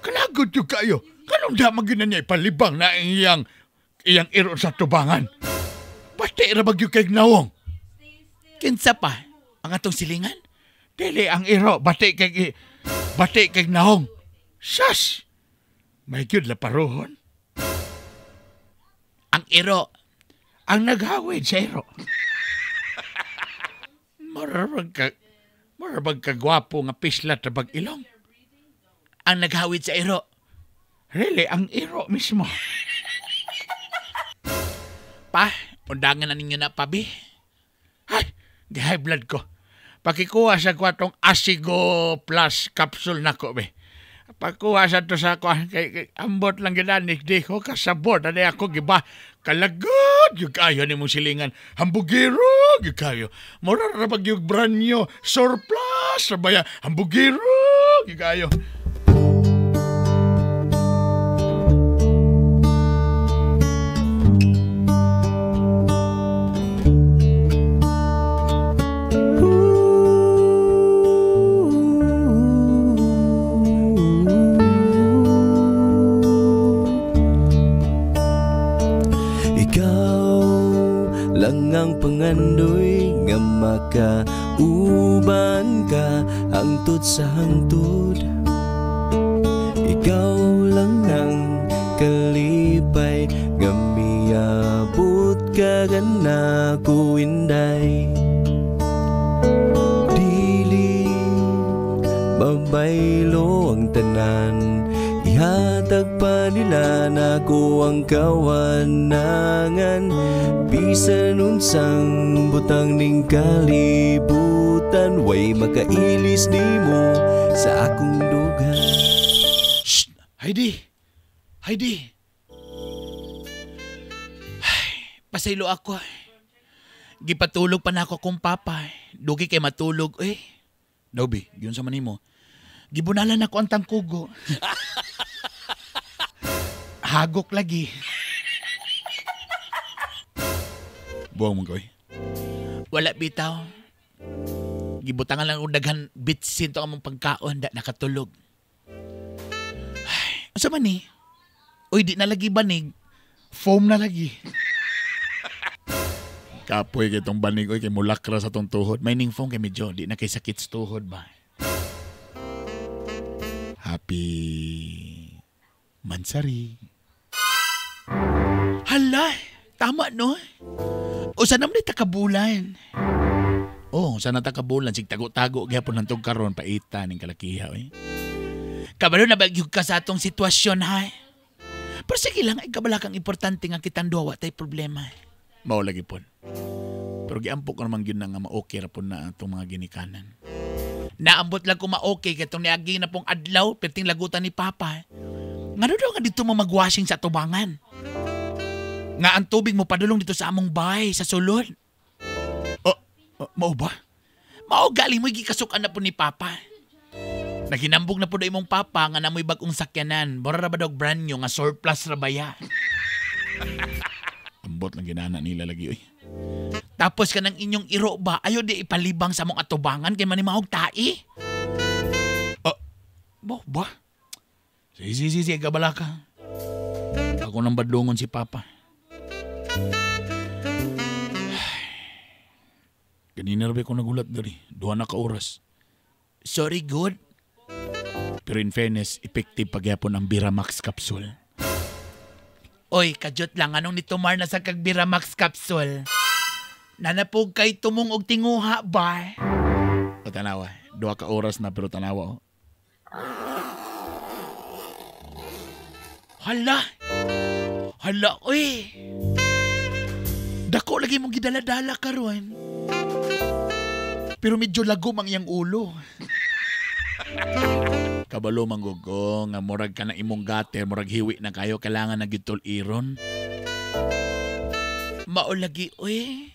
Kalagot yung kayo. Kanong da magina niya ipalibang na iyang iro sa tubangan? Bati ra ba gyud kay nawong?
Kinsa pa? Ang atong silingan?
Dili ang iro. Bati kay nawong. Sas! May gyud laparohon.
Ang iro.
Ang naghawid sa iro. Marabag kagwapo nga pislat rabag ilong.
Ang naghawid sa iro.
Really, ang iro mismo.
Pa, undangan na ninyo na pabi.
Ay, di high blood ko. Pakikuha sa kwatong Asigo Plus capsule nako be. Pagkuha sa to sa ko, kay ambot lang ginanik, di ko kasabot. Ano ako, giba, kalagod yung kayo ni mong silingan. Hambugiro, yung kayo. Mura rabag yung brand new, surplus, rabaya, hambugiro, yung kayo.
Ang pangandoy nga makauban ka hangtod sa hangtod. Ikaw lang ang kalipay nga miabot ka ganako inday. Dili mabaylo ang tanan, ihatag pa nila nako ang kawanangan. Bisan unsang butang ning kalibutan, way makailis nimo sa akong dugan.
Shh! Heidi! Heidi! Ay, pasaylo ako. Gipatulog pa na ako kong papa. Dugi kay matulog. Eh, Dobi, yun sa manimo. Gibunalan ako ang tangkugo. Hagok lagi.
Buwang mo koy.
Wala bitaw. Gibutangan lang og daghan bitsin to among pagkaon da nakatulog. Ay, unsa man ni? Uy, di na lagi banig.
Foam na lagi. Kapoy kay tong banig oy kay mulakra sa tong tuhod.
May ning foam kay medyo di na kay sakit sa tuhod ba.
Happy Mansari.
Hala, Tama, no? O sa naman ta kabulan? Oh, sana ta kabulan sig tago-tago gyapon hantog karon paita ning kalakiha oy. Kabalo na bagyog ka sa atong sitwasyon ha. Pero sige lang ay kabala kang importante nga kitang duha wa tay problema. Mao lagi pon. Pero giampo ko naman gyud na nga ma-okay ra pon na atong mga ginikanan. Naambot lang ko ma-okay kay tong niagi na pong adlaw perting lagutan ni Papa. Ngano daw nga dito mo magwashing sa tubangan? Nga ang tubig mo padulong dito sa among bahay sa sulod. Oh, mao ba? Mao galing mo gikasukan na po ni Papa. Naginambog na po daw imong Papa nga namoy bag-ong sakyanan. Bora ra ba daw brand new nga surplus ra baya? Ambot lang ginana nila lagi oy. Tapos kanang inyong iro ba ayo di ipalibang sa among atubangan kay manimahog tai? Oh, mao ba? Si, gabala ka. Ako nang badlungon si Papa. Ganina ra ba ko nagulat diri? 2 na ka oras. Sorry, good. Pero in fairness, effective pagyapon ang Biramax capsule. Oy, kajot lang. Anong nitumar na sa kag Biramax capsule? Nanapog kay tumong og tinguha ba? O tanawa, 2 ka oras na pero tanawa. Oh. Hala! Hala, oy! Dako lagi mong gidala-dala karon. Pero medyo lagom ang iyang ulo. Kabalo manggugo nga murag ka na imong gutter, murag hiwi na kayo, kailangan na gyud tul-iron. Mao lagi, oy.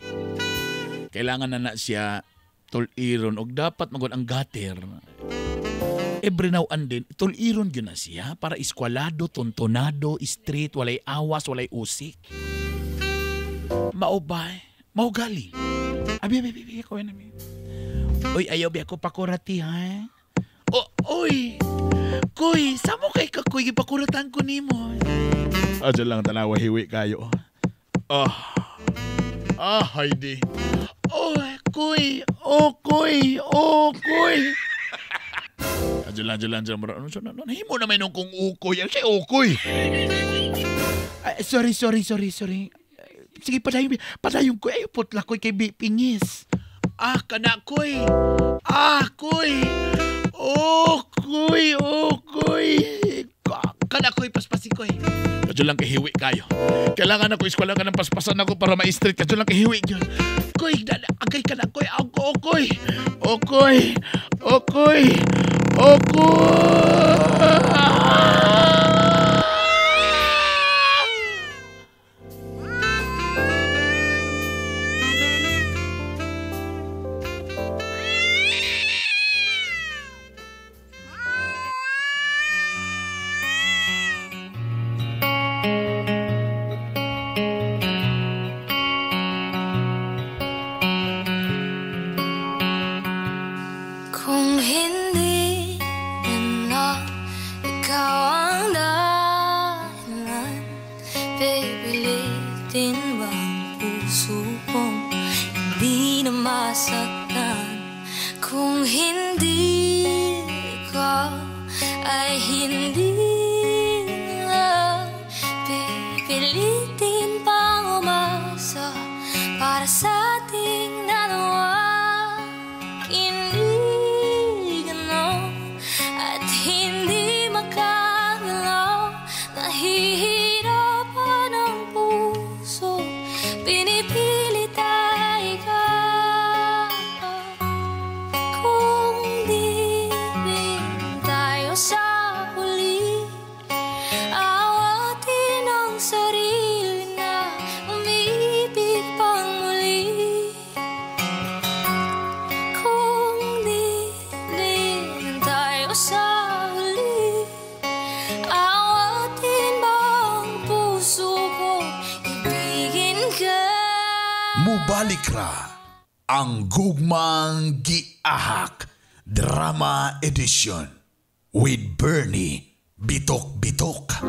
Kailangan na na siya tul-iron og dapat magod ang gutter. Every now and then, tul-iron gyud na siya para eskwalado, tuntunado, street, walay awas, walay usik. Mao ba? Mao gali. Abi, abi, abi, ako na mi. Oy, ayaw bi ako pakurati, ha? Oh, oy! Kuy, samo kay ka, kuy, gipakuratan ko nimo. Adyo lang, tanawa, hiwi kayo. Ah, ah, Heidi. Oh, kuy, oh, kuy, oh, kuy. Adyo lang, adyo lang, adyo lang. Ano, nahimo naman nung kung ukoy. Ano siya, ukoy? Sorry, sorry, sorry, sorry. Sige, padayon, padayon ko. Ay, putla koy kay Bipingis. Ah, kana koy. Ah, koy. Oh, koy, oh, koy. Kana koy, paspasi koy. Kadyo lang kahiwi kayo. Kailangan ako, eskwela ka ng paspasan ako para ma-street. Kadyo lang kahiwi yun. Koy, agay ka na koy. Oh, koy. Oh, koy. Oh, koy. Oh, koy.
Kung hindi na ikaw ang dahilan, pipilitin ba ang puso kong hindi na masaktan? Kung hindi ikaw ay hindi na, pipilitin pang umasa para sa ating dalawa. Hindi gano'n at hindi makagalaw, nahihirapan ang puso, pinipilit ay ikaw. Kung di rin tayo sa huli, awatin ang sarili na umibig pang muli. Kung di rin tayo sa huli, awatin ba ang puso ko, ibigin ka?
Mubalik ra ang Gugmang Giahak Drama Edition with Bernie Bitok Bitok.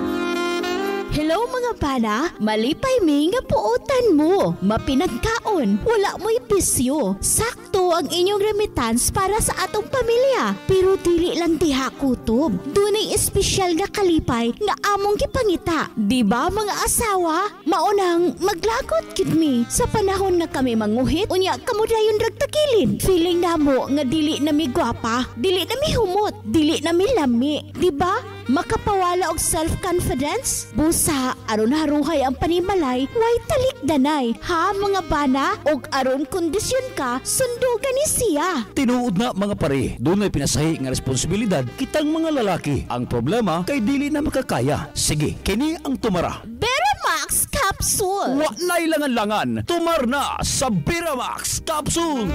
Hello mga bana, malipay mi nga puotan Ganahan mo, mapinagkaon, wala mo'y bisyo. Sakto ang inyong remittance para sa atong pamilya. Pero dili lang diha kutob. Dunay espesyal nga kalipay nga among gipangita. Di ba mga asawa? Maunang maglagot gid mi sa panahon nga kami manguhit, unya kamo dayon rag tagilid. Feeling namo nga dili na mi gwapa, dili na mi humot, dili na mi lami. Di ba? Makapawala og self-confidence? Busa, aron haruhay ang panimalay, way talikdanay. Ha, mga bana? Og aron kondisyon ka, sundugan ni siya.
Tinuod na mga pare, dunay pinasahi nga responsibilidad kitang mga lalaki. Ang problema kay dili na makakaya. Sige, kini ang tumara.
Beramax Capsule.
Wa na'y langan-langan, tumar na sa Beramax Capsule.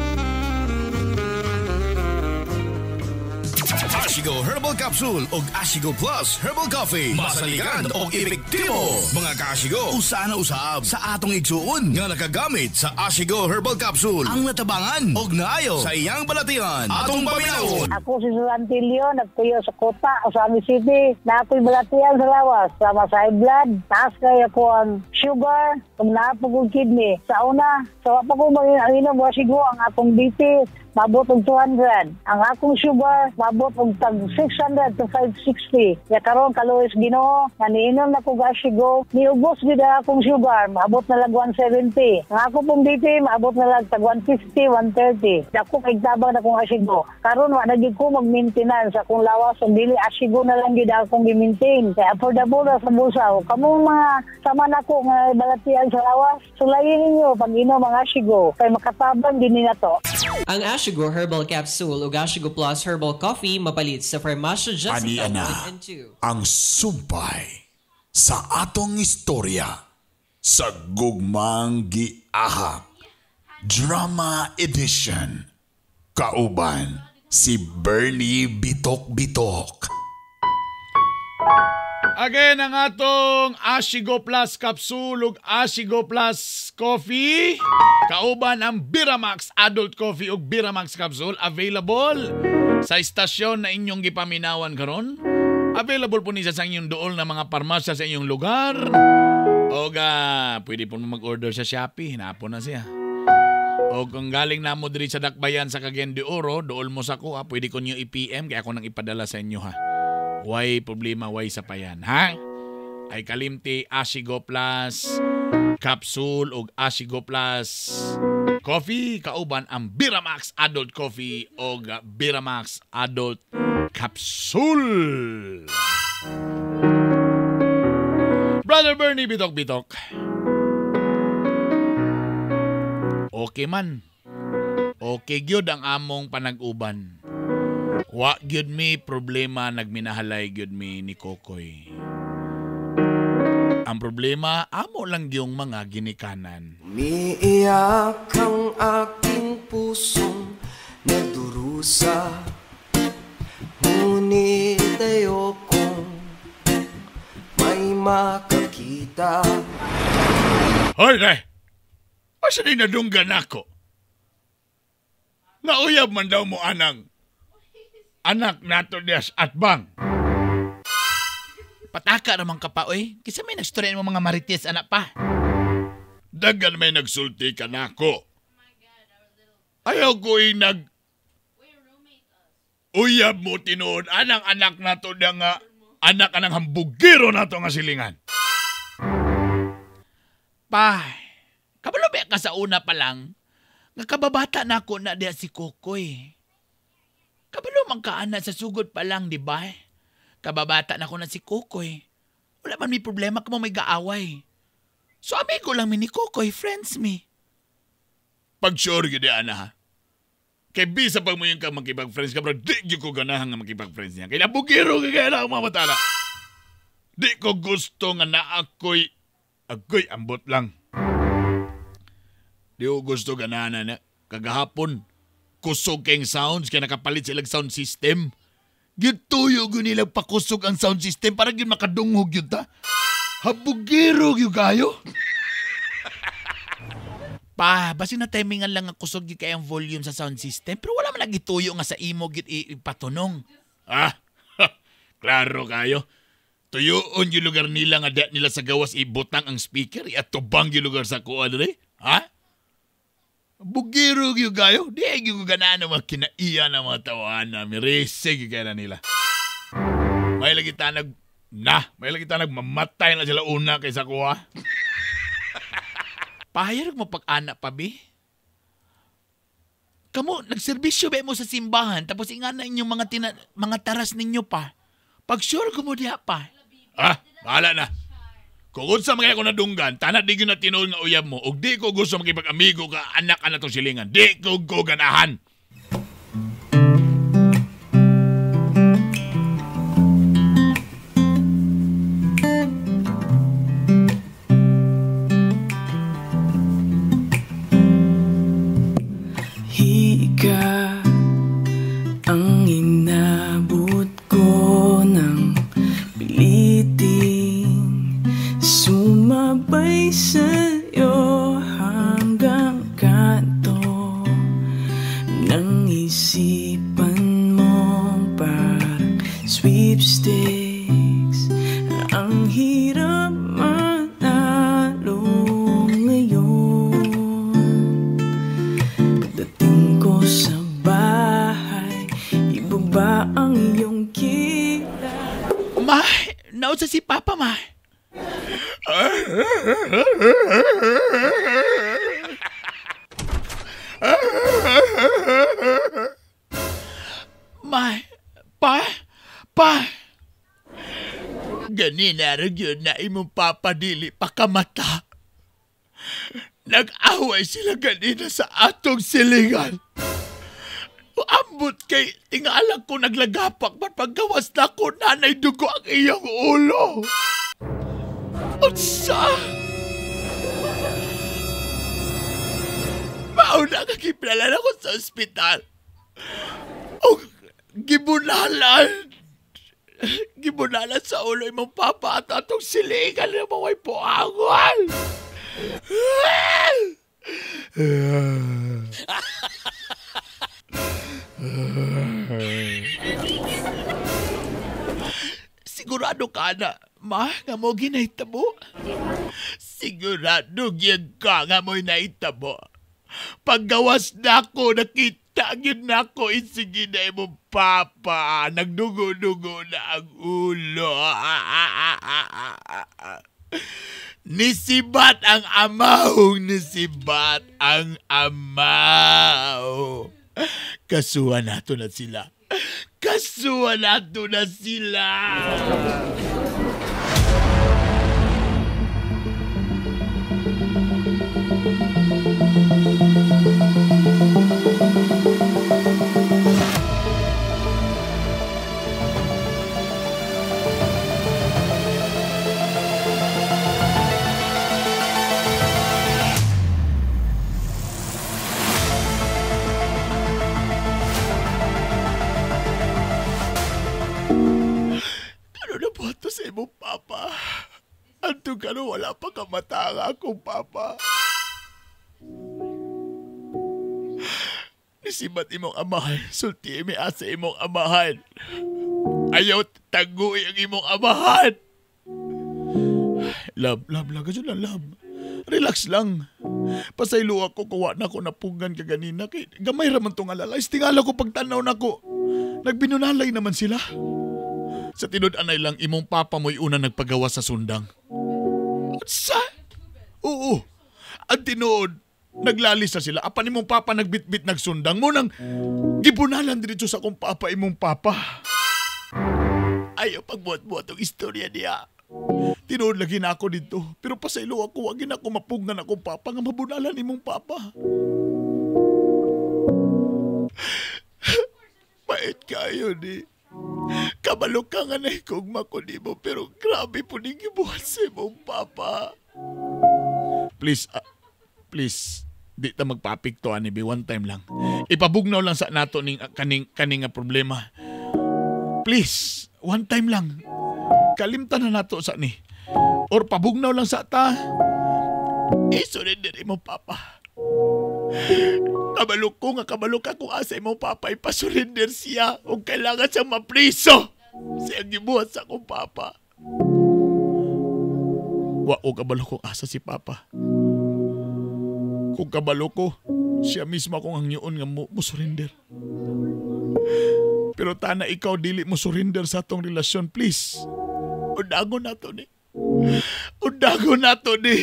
Ashigo Herbal Capsule og Ashigo Plus Herbal Coffee. Masaligan og epektibo. Mga ka-Ashigo, usa na usab sa atong igsuon nga nakagamit sa Ashigo Herbal Capsule ang natabangan og naayo sa iyang balatian. Atong paminawon.
Ako si Susantilio, nagtuyo sa Kota, Ozamiz City. Na ako'y balatian sa lawas, sama sa high blood, taas kay ako ang sugar, kung naapog ang kidney. Sa una, sa wapa ko mag-inom, Ashigo ang akong BP, mabot og 200. Ang akong sugar, mabot og tag 600 to 560. Ya karon kaluoy Ginoo, nga niinom na ko Ashigo, niubos gid ang akong sugar, maabot na lag 170. Ang ako pong BP, maabot na lag tag 150, 130. Dako kay tabang na kong Ashigo. Karon wa na gid ko mag-maintenance akong lawas, og dili Ashigo na lang gid akong gi-maintain. Kay affordable ra sa bulsa. Kamong mga sama nako nga balatian sa lawas, sulayin ninyo pag inom ang Ashigo kay makatabang din ni nato.
Ang Ashigo Herbal Capsule ug Ashigo Plus Herbal Coffee mapalit sa Farmacia Jessica
Ani-ana
1 and 2.
ang sumpay sa atong istorya sa Gugmang Giahak Drama Edition. Kauban si Bernie Bitok Bitok.
Again, ang atong Ashigo Plus Capsule ug Ashigo Plus Coffee. Kauban ang Biramax Adult Coffee ug Biramax Capsule available sa istasyon na inyong gipaminawan karon. Available po ni sa inyong duol na mga parmasya sa inyong lugar. O pwede po mag-order sa Shopee. Hinapo na siya. O kung galing na mo diri sa Dakbayan sa Cagayan de Oro, duol mo sa ko, ha? Pwede ko niyo i-PM kaya ako nang ipadala sa inyo, ha. Way problema, way sa payan, ha? Ay kalimti Ashigo Plus Capsule og Ashigo Plus Coffee kauban ang Biramax Adult Coffee og Biramax Adult Capsule. Brother Bernie Bitok Bitok. Okay man. Okay gyud ang among panag-uban. Wa gyud mi problema, nagminahalay gyud mi ni Kokoy. Ang problema, amo lang yung mga ginikanan.
Umiiyak ang aking pusong nagdurusa, ngunit ayokong may makakita.
Hoy, re! Asa ni nadunggan ako? Nauyab man daw mo anang anak nato niyas at bang.
Pataka naman ka pa, oy. Kisa may nagstorya mo mga marites, anak pa.
Dagan may nagsulti ka nako. Ayaw ko nag... Uyab mo tinuod, anang anak nato niya nga, anak anang hambugiro nato nga silingan.
Pa, kabalo ba ka sa una pa lang, nga kababata nako na diya si Kokoy. Kabalo man ka ana sa sugod pa lang, di ba? Kababata na ko na si Kokoy. Wala man may problema kamo may gaaway. So amigo lang mi ni Kokoy, friends mi.
Pag sure yun ana ha. Kay bisa pag mo yung ka makipag-friends ka, bro, di yun ko ganahan nga makipag-friends niya. Kaya bugiro ka kaya na akong mga matala. Di ko gusto nga na ako'y, ako'y ambot lang. Di ko gusto ganahan na kagahapon. Kusog kayong sounds, kaya nakapalit silang sound system. Gituyo yun nilang pakusog ang sound system para yun makadunghog yun ta. Habugiro yun kayo.
Pa, basi na timingan lang ang kusog yun kayang volume sa sound system, pero wala man nagituyo nga sa imo gyud ipatunong.
Ah, klaro kayo.
Tuyuon yung lugar nila nga di nila sa gawas ibutang ang speaker. Iatubang yung lugar sa kuha dre. Ha? Bugiro yung gayo. Di yung ganaan ng mga kinaiya ng mga tawahan na. Mirisig yung kaya na nila. May lagi tanag na. May lagi tanag mamatay na sila una kaysa kuha. Pahayag mo pag-anak pa, bi? Kamu, nagserbisyo ba mo sa simbahan tapos ingana inyong mga taras ninyo pa. Pag sure ko mo diha pa. Ah, bahala na. Kung unsa man kaya ko nadunggan, tanad di gyud na tinuod nga uyab mo ug di ko gusto makipag-amigo ka anak ana tong silingan. Di ko ko ganahan.
Higa ang inabot ko ng pilitin, sumabay sa'yo hanggang kanto ng isipan mong parang sweepstakes. Ang hirap manalo ngayon. Pagdating ko sa bahay, ibaba ang iyong kilay.
Ma, nausa si Papa, ma. Ma, pa, pa. Ganina rin yun na imong papa dili pakamata. Nag-away sila ganina sa atong silingan. Ambot kay tingala ko naglagapak man paggawas na ko nanay dugo ang iyang ulo. Unsa? Mauna ka kiplalan ako sa ospital. O gibunalan. Gibunalan sa ulo imong papa at atong silingan na maway puangon. Sigurado ka na, ma, nga mo ginahitabo. Sigurado gyud ka nga mo'y nahitabo. Paggawas na ako, nakita gyud na ako, isige na imong papa. Nagdugo-dugo na ang ulo. Nisibat ang amaw, nisibat ang amaw. Kasuhan nato na sila. Kasuhan nato na sila. Sa imong papa. Anto karon wala pa kamata ang akong papa. Nisibat imong amahan, sulti mi asa imong amahan. Ayaw tagui ang imong amahan. Love, love, love, kasi lang, love. Relax lang. Pasaylo ako, kuwa na ko napugan ka ganina. Kay, gamay raman tong alalay. Tingala ko pagtanaw nako. Nagbinunalay naman sila. Sa tinud-anay lang, imong papa mo'y una nagpagawa sa sundang. Sa? Oo. Ang tinuod, naglalisa sila. Apan imong papa nagbitbit nagsundang mo nang gibunalan dito sa akong papa imong papa. Ayaw pagbuhat-buhat ang istorya niya. Tinuod lagi na ako dito. Pero pasaylo ako, wag na ako mapugnan akong papa nga mabunalan imong papa. Pait kayo ni. Kabalo ka nga na ikugma ko nimo, pero grabe po ning gibuhat sa imong papa. Please, please, di ta magpapikto ani bi, one time lang. Ipabugnaw lang sa nato ning kaning nga problema. Please, one time lang. Kalimtan na nato sa ni. Or pabugnaw lang sa ta. I-surrender imong papa. Kabalo ko nga kabalo ka kung asa imong papa ipasurrender siya o kailangan siyang mapriso. Siyang gibuhat sa akong papa.
Wa ko kabalo kung asa si Papa. Kung kabalo ko, siya mismo akong hangyoon nga mo surrender. Pero tana ikaw dili mo surrender sa atong relasyon, please. Undagon na to ni. Undagon na to ni.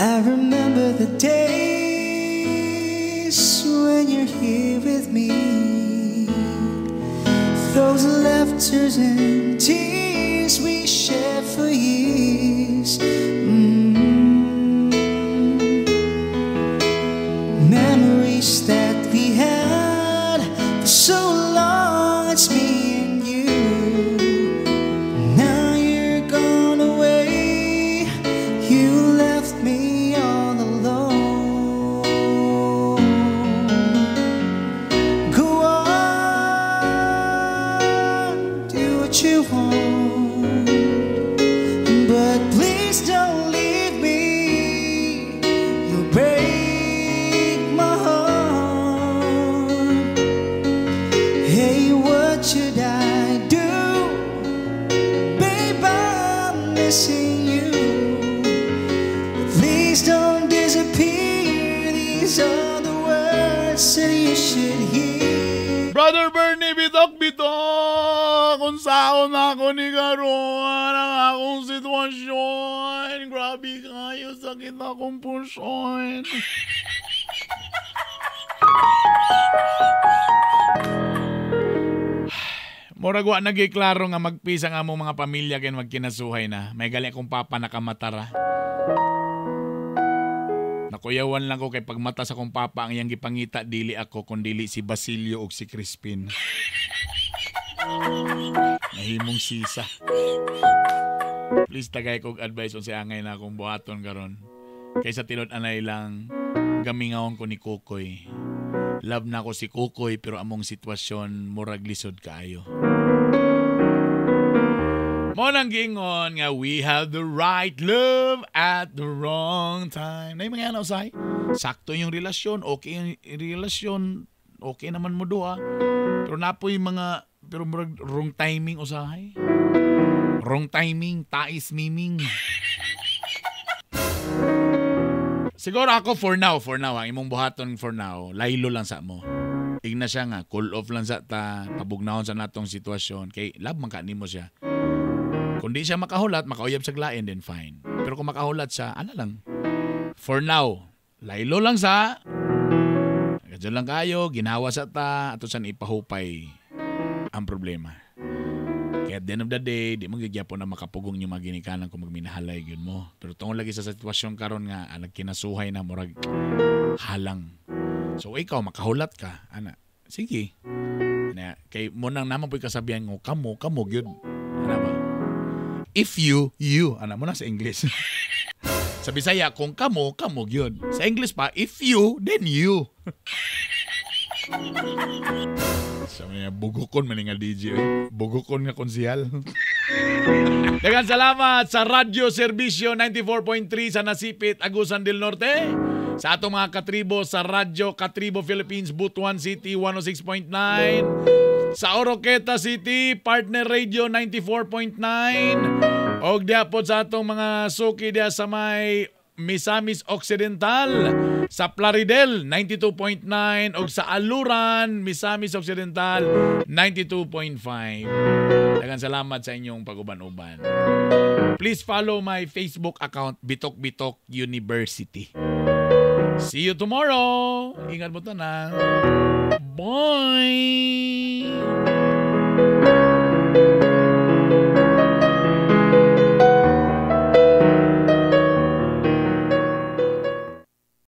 I remember the days when you're here with me. Those laughters and tears we shared for years. Memories that we had for so long, it's me and you. Now you're gone away, you left me all alone. Go on, do what you want, but please don't leave me. You'll break my heart. Hey, what should I do? Babe, I'm missing you. Please don't disappear. These are the words that you should hear.
Brother Bernie, bitok bitok! Kung saan ako ni karon ang akong sitwasyon. Grabe kayo, sakit akong puson. Murag wa nagiklaro nga magpisa nga among mga pamilya kay magkinasuhay na. May gali akong papa nakamatara. Nakuyawan lang ko kay pagmata sa akong papa ang iyang gipangita dili ako kun dili si Basilio ug si Crispin. Nahimong sisa. Please tagay kog advice unsay angay na akong buhaton karon. Kaysa tinud anay lang gamingawon ko ni Kokoy. Love na ako si Kokoy pero among sitwasyon murag lisod kaayo. Mo nang giingon nga we have the right love at the wrong time. Nay mga ano say? Sakto yung relasyon, okay yung relasyon, okay naman mo duha. Pero napoy mga pero murag wrong timing usahay. Wrong timing, tais miming. Siguro ako for now, ang imong buhaton for now, laylo lang sa mo. Igna siya nga, cool off lang sa ta, pabugnahon sa natong sitwasyon, kay love man ka nimo siya. Kung di siya makahulat, makauyab sa glain, then fine. Pero kung makahulat siya, ano lang. For now, laylo lang sa, gadyo lang kayo, ginawa sa ta, ato saan ipahupay ang problema. Kaya at the end of the day, di mo gigyapon na makapugong yung mga ginikanan kung magminahalay yun mo. Pero tungod lagi sa sitwasyon karon nga, nagkinasuhay na murag halang. So ikaw, makahulat ka, ana. Sige. Na, kay mo nang naman po'y kasabihan mo, kamo gyud. Ana ba? If you, ana mo na sa English. Sa Bisaya, kung kamo gyud. Sa English pa, if you, then you. Sa mga bugokon man nga DJ. Bugokon nga konsihal. Daghang salamat sa Radyo Serbisyo 94.3 sa Nasipit, Agusan del Norte. Sa atong mga katribo sa Radyo Katribo Philippines, Butuan City 106.9. Sa Oroqueta City, Partner Radio 94.9. Og diha po sa atong mga suki diha sa may Misamis Occidental, sa Plaridel 92.9 og sa Aluran, Misamis Occidental 92.5. Daghang salamat sa inyong pag-uban-uban. Please follow my Facebook account, Bitok Bitok University. See you tomorrow. Ingat mo tanan. Bye.